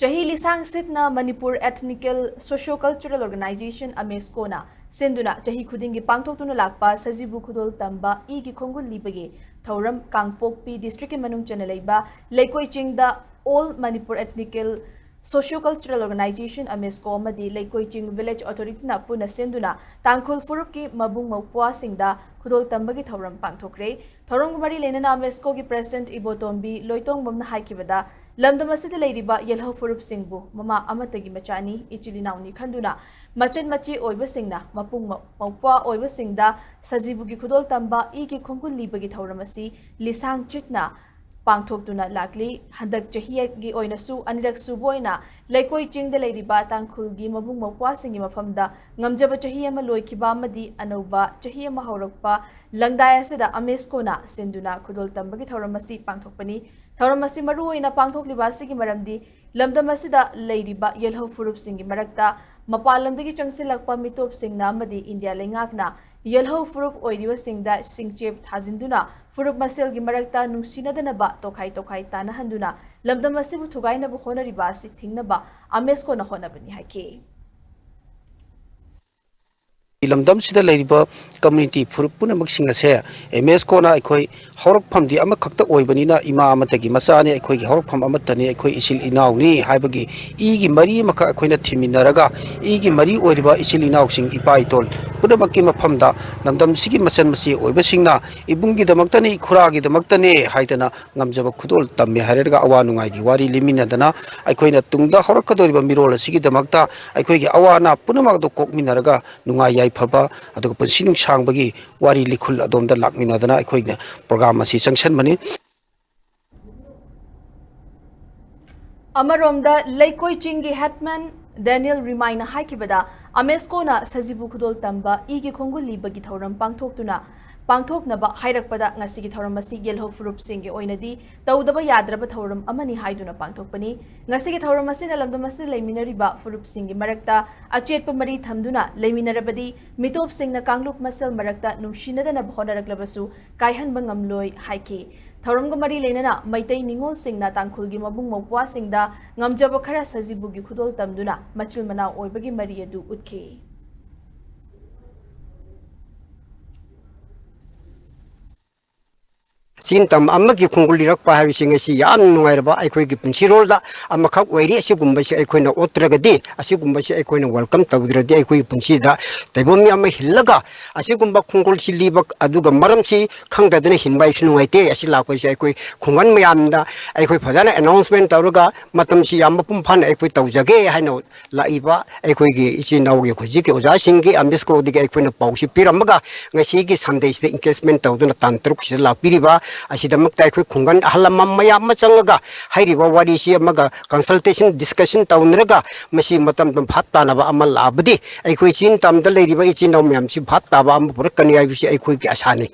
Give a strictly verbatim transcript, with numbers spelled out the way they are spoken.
ꯆꯍꯤ ꯂꯤꯁꯥꯡ ꯁꯤꯠꯅ Manipur ethnical socio cultural organisation, ꯑꯃꯦꯁꯀꯣꯅ ꯁꯤꯟꯗꯨꯅ ꯆꯍꯤ ꯈꯨꯗꯤꯡꯒꯤ ꯄꯥꯡꯊꯣꯛꯇꯨꯅ ꯂꯥꯛꯄ ꯁꯖꯤꯕꯨ ꯈꯨꯗꯣꯜ ꯇꯝꯕ ꯏꯒꯤ ꯈꯣꯡꯒꯨꯜ ꯂꯤꯕꯒꯤ ꯊꯧꯔꯝ ꯀꯥꯡꯄꯣꯛꯄꯤ ꯗꯤꯁꯇ꯭ꯔꯤꯛꯀꯤ ꯃꯅꯨꯡ ꯆꯟꯅ ꯂꯩꯕ ꯂꯩꯀꯣꯏ ꯆꯤꯡꯗ all Manipur ethnical socio cultural organisation, ꯑꯃꯦꯁꯀꯣ, ꯑꯃꯗꯤ ꯂꯩꯀꯣꯏ ꯆꯤꯡ ꯚꯤꯂꯦꯖ ꯑꯣꯊꯣꯔꯤꯇꯤꯅ ꯄꯨꯟꯅ ꯁꯤꯟꯗꯨꯅ ꯇꯥꯡꯈꯨꯜ ꯐꯨꯔꯨꯞꯀꯤ ꯃꯕꯨꯡ ꯃꯧꯄ꯭ꯋꯥꯁꯤꯡꯗ ꯈꯨꯗꯣꯜ ꯇꯝꯕꯒꯤ ꯊꯧꯔꯝ ꯄꯥꯡꯊꯣꯛꯈ꯭ꯔꯦ꯫ ꯊꯧꯔꯝꯒ ꯃꯔꯤ ꯂꯩꯅꯅ ꯑꯃꯦꯁꯀꯣꯒꯤ ꯄ꯭ꯔꯦꯁꯤꯗꯦꯟꯠ ꯏꯕꯣꯇꯣꯝꯕꯤ ꯂꯣꯏꯇꯣꯡꯕꯝꯅ ꯍꯥꯏꯈꯤꯕꯗ, ꯂꯝꯗꯝ ꯑꯁꯤꯗ ꯂꯩꯔꯤꯕ ꯌꯦꯜꯍꯧ ꯐꯨꯔꯨꯞꯁꯤꯡꯕꯨ ꯃꯃꯥ ꯑꯃꯠꯇꯒꯤ ꯃꯆꯥꯅꯤ, ꯏꯆꯤꯜ ꯏꯅꯥꯎꯅꯤ ꯈꯟꯗꯨꯅ ꯃꯆꯟ ꯃꯆꯦ ꯑꯣꯏꯕꯁꯤꯡꯅ ꯃꯄꯨꯡ ꯃ-, ꯃꯧꯄ꯭ꯋꯥ ꯑꯣꯏꯕꯁꯤꯡꯗ ꯁꯖꯤꯕꯨꯒꯤ ꯈꯨꯗꯣꯜ ꯇꯝꯕ ꯏꯒꯤ ꯈꯣꯡꯒꯨꯜ ꯂꯤꯕꯒꯤ ꯊꯧꯔꯝ ꯑꯁꯤ ꯂꯤꯁꯥꯡ ꯆꯤꯠꯅ ꯄꯥꯡꯊꯣꯛꯇꯨꯅ ꯂꯥꯛꯂꯤ꯫ ꯍꯟꯗꯛ ꯆꯍꯤꯒꯤ ꯑꯣꯏꯅꯁꯨ ꯑꯅꯤꯔꯛ ꯁꯨꯕ ꯑꯣꯏꯅ ꯂꯩꯀꯣꯏ ꯆꯤꯡꯗ ꯂꯩꯔꯤꯕ ꯇꯥꯡꯈꯨꯜꯒꯤ ꯃꯕꯨꯡ ꯃꯧꯄ꯭ꯋꯥꯁꯤꯡꯒꯤ ꯃꯐꯝꯗ ꯉꯝꯖꯕ ꯆꯍꯤ ꯑꯃ ꯂꯣꯏꯈꯤꯕ ꯑꯃꯗꯤ ꯑꯅꯧꯕ ꯆꯍꯤ ꯑꯃ ꯍꯧꯔꯛꯄ ꯂꯪꯗꯥꯏ ꯑꯁꯤꯗ ꯑꯃꯦꯁꯀꯣꯅ ꯁꯤꯟꯗꯨꯅ ꯈꯨꯗꯣꯜ ꯇꯝꯕꯒꯤ ꯊꯧꯔꯝ ꯑꯁꯤ ꯄꯥꯡꯊꯣꯛꯄꯅꯤ꯫ ꯊꯧꯔꯝ ꯑꯁꯤ ꯃꯔꯨ ꯑꯣꯏꯅ ꯄꯥꯡꯊꯣꯛꯂꯤꯕ ꯑꯁꯤꯒꯤ ꯃꯔꯝꯗꯤ ꯂꯝꯗꯝ ꯑꯁꯤꯗ ꯂꯩꯔꯤꯕ ꯌꯦꯜꯍꯧ ꯐꯨꯔꯨꯞꯁꯤꯡꯒꯤ ꯃꯔꯛꯇ ꯃꯄꯥꯟ ꯂꯝꯗꯒꯤ ꯆꯪꯁꯤꯜꯂꯛꯄ ꯃꯤꯇꯣꯞꯁꯤꯡꯅ ꯑꯃꯗꯤ ꯏꯟꯗꯤꯌꯥ ꯂꯩꯉꯥꯛꯅ ꯌꯦꯜꯍꯧ ꯐꯨꯔꯨꯞ ꯑꯣꯏꯔꯤꯕꯁꯤꯡꯗ ꯁꯤꯡꯆꯦꯞ ꯊꯥꯖꯤꯟꯗꯨꯅ ꯐꯨꯔꯨꯞ ꯃꯁꯦꯜꯒꯤ ꯃꯔꯛꯇ ꯅꯨꯡꯁꯤꯅꯗꯅꯕ ꯇꯣꯈꯥꯏ ꯇꯣꯈꯥꯏ ꯇꯥꯅꯍꯟꯗꯨꯅ ꯂꯝꯗꯝ ꯑꯁꯤꯕꯨ ꯊꯨꯒꯥꯏꯅꯕ ꯍꯣꯠꯅꯔꯤꯕ ꯑꯁꯤ ꯊꯤꯡꯅꯕ ꯑꯃꯦꯁꯀꯣꯅ ꯍꯣꯠꯅꯕꯅꯤ ꯍꯥꯏꯈꯤ꯫ ꯂꯝꯗꯝꯁꯤꯗ ꯂꯩꯔꯤꯕ ꯀꯝꯃ꯭ꯌꯨꯅꯤꯇꯤ ꯐꯨꯔꯨꯞ ꯄꯨꯝꯅꯃꯛꯁꯤꯡ ꯑꯁꯦ ꯑꯦꯝ ꯑꯦꯁ ꯀꯣꯅ ꯑꯩꯈꯣꯏ ꯍꯧꯔꯛꯐꯝꯗꯤ ꯑꯃꯈꯛꯇ ꯑꯣꯏꯕꯅꯤꯅ, ꯏꯃꯥ ꯑꯃꯠꯇꯒꯤ ꯃꯆꯥꯅꯤ, ꯑꯩꯈꯣꯏꯒꯤ ꯍꯧꯔꯛꯐꯝ ꯑꯃꯠꯇꯅꯤ, ꯑꯩꯈꯣꯏ ꯏꯆꯤꯜ ꯏꯅꯥꯎꯅꯤ ꯍꯥꯏꯕꯒꯤ ꯏꯒꯤ ꯃꯔꯤ ꯑꯃꯈꯛ ꯑꯩꯈꯣꯏꯅ ꯊꯤꯃꯤꯟꯅꯔꯒ, ꯏꯒꯤ ꯃꯔꯤ ꯑꯣꯏꯔꯤꯕ ꯏꯆꯤꯜ ꯏꯅꯥꯎꯁꯤꯡ, ꯏꯄꯥ ꯏꯇꯣꯜ ꯄꯨꯝꯅꯃꯛꯀꯤ ꯃꯐꯝꯗ ꯂꯝꯗꯝꯁꯤꯒꯤ ꯃꯆꯟ ꯃꯆꯦ ꯑꯣꯏꯕꯁꯤꯡꯅ ꯏꯕꯨꯡꯒꯤꯗꯃꯛꯇꯅꯤ, ꯏꯈꯨꯔꯥꯒꯤꯗꯃꯛꯇꯅꯤ ꯍꯥꯏꯗꯅ ꯉꯝꯖꯕ ꯈꯨꯗꯣꯜ ꯇꯝꯃꯦ ꯍꯥꯏꯔꯒ ꯑꯋꯥ ꯅꯨꯡꯉꯥꯏꯒꯤ ꯋꯥꯔꯤ ꯂꯤꯃꯤꯟꯅꯗꯅ, ꯑꯩꯈꯣꯏꯅ ꯇꯨꯡꯗ ꯍꯧꯔꯛꯀꯗꯧꯔꯤꯕ ꯃꯤꯔꯣꯜ ꯑꯁꯤꯒꯤꯗꯃꯛꯇ ꯑꯩꯈꯣꯏꯒꯤ ꯑꯋꯥ ꯑꯅꯥ ꯄꯨꯝꯅꯃꯛ ꯑꯗꯨ ꯀꯣꯛꯃꯤꯟꯅꯔꯒ ꯅꯨꯡꯉꯥꯏ ꯌꯥꯏꯐꯕ ꯑꯗꯨꯒ ꯄꯨꯟꯁꯤ ꯅꯨꯡꯁꯥꯡꯕꯒꯤ ꯋꯥꯔꯤ ꯂꯤꯈꯨꯜ ꯑꯗꯣꯝꯗ ꯂꯥꯛꯃꯤꯟꯅꯗꯅ ꯑꯩꯈꯣꯏꯅ ꯄ꯭ꯔꯣꯒ꯭ꯔꯥꯝ ꯑꯁꯤ ꯆꯪꯁꯤꯟꯕꯅꯤ꯫ ꯑꯃꯔꯣꯝꯗ ꯂꯩꯀꯣꯏ ꯆꯤꯡꯒꯤ ꯍꯦꯗꯃꯦꯟ ꯗꯦꯅꯤꯌꯦꯜ ꯔꯤꯃꯥꯏꯅ ꯍꯥꯏꯈꯤꯕꯗ, ꯑꯃꯦꯁꯀꯣꯅ ꯁꯖꯤꯕꯨ ꯈꯨꯗꯣꯜ ꯇꯝꯕ ꯏꯒꯤ ꯈꯣꯡꯒꯨꯜ ꯂꯤꯕꯒꯤ ꯊꯧꯔꯝ ꯄꯥꯡꯊꯣꯛꯇꯨꯅ, ꯄꯥꯡꯊꯣꯛꯅꯕ ꯍꯥꯏꯔꯛꯄꯗ ꯉꯁꯤꯒꯤ ꯊꯧꯔꯝ ꯑꯁꯤ ꯌꯦꯜꯍꯧ ꯐꯨꯔꯨꯞꯁꯤꯡꯒꯤ ꯑꯣꯏꯅꯗꯤ ꯇꯧꯗꯕ ꯌꯥꯗ꯭ꯔꯕ ꯊꯧꯔꯝ ꯑꯃꯅꯤ ꯍꯥꯏꯗꯨꯅ ꯄꯥꯡꯊꯣꯛꯄꯅꯤ꯫ ꯉꯁꯤꯒꯤ ꯊꯧꯔꯝ ꯑꯁꯤꯅ ꯂꯝꯗꯝ ꯑꯁꯤꯗ ꯂꯩꯃꯤꯟꯅꯔꯤꯕ ꯐꯨꯔꯨꯞꯁꯤꯡꯒꯤ ꯃꯔꯛꯇ ꯑꯆꯦꯠꯄ ꯃꯔꯤ ꯊꯝꯗꯨꯅ ꯂꯩꯃꯤꯟꯅꯔꯕꯗꯤ ꯃꯤꯇꯣꯞꯁꯤꯡꯅ ꯀꯥꯡꯂꯨꯞ ꯃꯁꯦꯜ ꯃꯔꯛꯇ ꯅꯨꯡꯁꯤꯅꯗꯅꯕ ꯍꯣꯠꯅꯔꯛꯂꯕꯁꯨ ꯀꯥꯏꯍꯟꯕ ꯉꯝꯂꯣꯏ ꯍꯥꯏꯈꯤ꯫ ꯊꯧꯔꯝꯒ ꯃꯔꯤ ꯂꯩꯅꯅ ꯃꯩꯇꯩ ꯅꯤꯉꯣꯜꯁꯤꯡꯅ ꯇꯥꯡꯈꯨꯜꯒꯤ ꯃꯕꯨꯡ ꯃꯧꯄ꯭ꯋꯥꯁꯤꯡꯗ ꯉꯝꯖꯕ ꯈꯔ ꯁꯖꯤꯕꯨꯒꯤ ꯈꯨꯗꯣꯜ ꯇꯝꯗꯨꯅ ꯃꯆꯤꯜ ꯃꯅꯥꯎ ꯑꯣꯏꯕꯒꯤ ꯃꯔꯤ ꯑꯗꯨ ꯎꯠꯈꯤ꯫ ꯆꯤꯟ ꯇꯝ ꯑꯃꯒꯤ ꯈꯣꯡꯒꯨꯜ ꯂꯤꯔꯛꯄ ꯍꯥꯏꯕꯁꯤ ꯉꯁꯤ ꯌꯥꯝꯅ ꯅꯨꯡꯉꯥꯏꯔꯕ ꯑꯩꯈꯣꯏꯒꯤ ꯄꯨꯟꯁꯤꯔꯣꯜꯗ ꯑꯃꯈꯛ ꯑꯣꯏꯔꯤ꯫ ꯑꯁꯤꯒꯨꯝꯕꯁꯤ ꯑꯩꯈꯣꯏꯅ ꯎꯠꯇ꯭ꯔꯒꯗꯤ, ꯑꯁꯤꯒꯨꯝꯕꯁꯤ ꯑꯩꯈꯣꯏꯅ welcome ꯇꯧꯗ꯭ꯔꯗꯤ, ꯑꯩꯈꯣꯏꯒꯤ ꯄꯨꯟꯁꯤꯗ ꯇꯩꯕꯪ ꯃꯤ ꯑꯃ ꯍꯤꯜꯂꯒ ꯑꯁꯤꯒꯨꯝꯕ ꯈꯣꯡꯒꯨꯜꯁꯤ ꯂꯤꯕ ꯑꯗꯨꯒ ꯃꯔꯝꯁꯤ ꯈꯪꯗꯗꯅ ꯍꯤꯟꯕ ꯍꯥꯏꯕꯁꯤ ꯅꯨꯡꯉꯥꯏꯇꯦ꯫ ꯑꯁꯤ ꯂꯥꯛꯄꯁꯤ ꯑꯩꯈꯣꯏ ꯈꯨꯡꯒꯪ ꯃꯌꯥꯝꯗ ꯑꯩꯈꯣꯏ ꯐꯖꯅ announcement ꯇꯧꯔꯒ ꯃꯇꯝꯁꯤ ꯌꯥꯝ ꯃꯄꯨꯡ ꯐꯥꯅ ꯑꯩꯈꯣꯏ ꯇꯧꯖꯒꯦ ꯍꯥꯏꯅ ꯂꯥꯛꯏꯕ ꯑꯩꯈꯣꯏꯒꯤ ꯏꯆꯤꯟ ꯏꯅꯥꯎꯒꯤ ꯍꯧꯖꯤꯛꯀꯤ ꯑꯣꯖꯥꯁꯤꯡꯒꯤ ꯑꯝꯕꯤꯁꯀꯣꯗꯒꯤ ꯑꯩꯈꯣꯏꯅ ꯄꯥꯎꯁꯤ ꯄꯤꯔꯝꯃꯒ ꯉꯁꯤꯒꯤ Sundayꯁꯤꯗ engagement ꯇꯧꯗꯨꯅ ꯇꯥꯡ ꯇꯔꯨꯛꯁꯤꯗ ꯂꯥꯛꯄꯤꯔꯤꯕ ꯑꯁꯤꯗꯃꯛꯇ ꯑꯩꯈꯣꯏ ꯈꯨꯡꯒꯪ ꯑꯍꯜ ꯂꯃꯟ ꯃꯌꯥꯝ ꯑꯃ ꯆꯪꯉꯒ ꯍꯥꯏꯔꯤꯕ ꯋꯥꯔꯤꯁꯤ ꯑꯃꯒ consultation, discussion ꯇꯧꯅꯔꯒ ꯃꯁꯤ ꯃꯇꯝꯗ ꯚꯥꯞ ꯇꯥꯅꯕ ꯑꯃ ꯂꯥꯛꯑꯕꯗꯤ ꯑꯩꯈꯣꯏ ꯆꯤꯡ ꯇꯝꯗ ꯂꯩꯔꯤꯕ ꯏꯆꯤꯟ ꯏꯅꯥꯎ ꯃꯌꯥꯝꯁꯤ ꯚꯥꯞ ꯇꯥꯕ ꯑꯃ ꯄꯨꯔꯛꯀꯅꯤ ꯍꯥꯏꯕꯁꯤ ꯑꯩꯈꯣꯏꯒꯤ ꯑꯁꯥꯅꯤ꯫